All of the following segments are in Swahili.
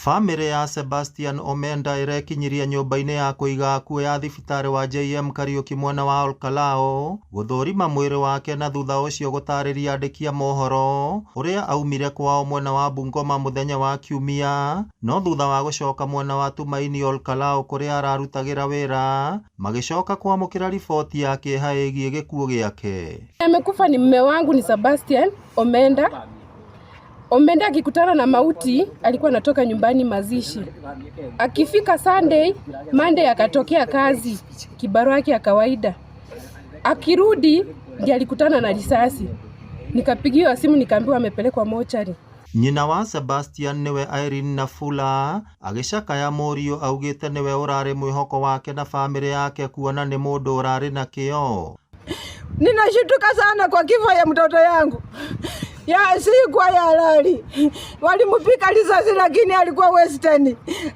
Bamĩrĩ ya Sebastian Omenda ĩrekinyirie nyũmba-inĩ ya kũiga akuũ ya thibitarĩ wa JM Kariuki mwena wa Olkalau gũthũrima mwĩrĩ wake na thutha ũcio gũtarĩria andĩki a mohoro ũrĩa aumire kwao mwena wa Bungoma mũthenya wa Kiumia, no thutha wa gũcoka mwena wa Tumaini Olkalau kũrĩa ararutagĩra wĩra, magĩcoka kwamũkĩra riboti ya kĩeha ĩgiĩ gĩkuũ gĩake. Amekufa ni mume wangu ni Sebastian Omenda. Omenda akikutana na mauti alikuwa anatoka nyumbani mazishi. Akifika Sunday, Monday akatokea kazi kibarua yake ya kawaida. Akirudi ndiye alikutana na risasi. Nikapigiwa simu nikaambiwa amepelekwa mochari. Nyina wa Sebastian nĩwe Irene Nafula agĩcakaya mũriũ augĩte nĩwe ũrarĩ mwĩhoko wake na bamĩrĩ yake kuona nĩ mũndũ ũrarĩ na kĩo. Ninashituka sana kwa kifo ya mtoto yangu ya si kwa ya halali. Walimpiga risasi lakini alikuwa Western.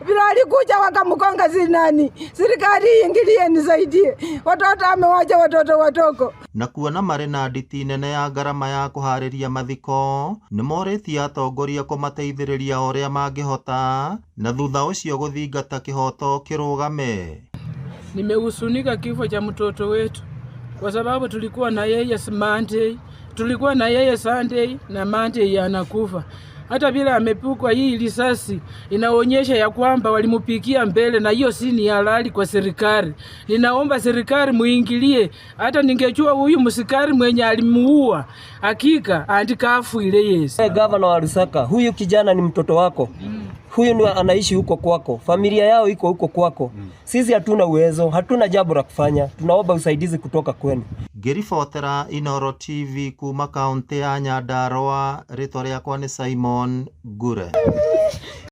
Vile alikuja wakamkonga zinani. Serikali iingilie nisaidie. Watoto amewacha watoto watoko. Na kuona marĩ na nditi nene ya ngarama ya kũharĩria mathiko nĩmorĩtie atongoria kũmateithĩrĩria o ũrĩa mangĩhota na thutha ũcio gũthingata kĩhoto kĩrũgame. Nimehusunika kifo cha mtoto wetu kwa sababu tulikuwa na yeye Monday, tulikuwa na yeye Sunday na Monday anakufa. Hata bila amepukwa hii risasi inaonyesha ya kwamba walimupikia mbele, na hiyo si ni halali kwa serikali. Ninaomba serikali muingilie. Hata ningejua huyu msikari mwenye alimuua, hakika andikafuile Yesu. Hey, gavana wa Lusaka, huyu kijana ni mtoto wako. Huyu ni anaishi huko kwako, familia yao iko huko kwako. Sisi hatuna uwezo, hatuna jambo la kufanya, tunaomba usaidizi kutoka kwenu. Ngĩribotera Inooro TV kuma kaũntĩ ya Nyandarua, rĩtwa rĩakwa nĩ Simon Ngure.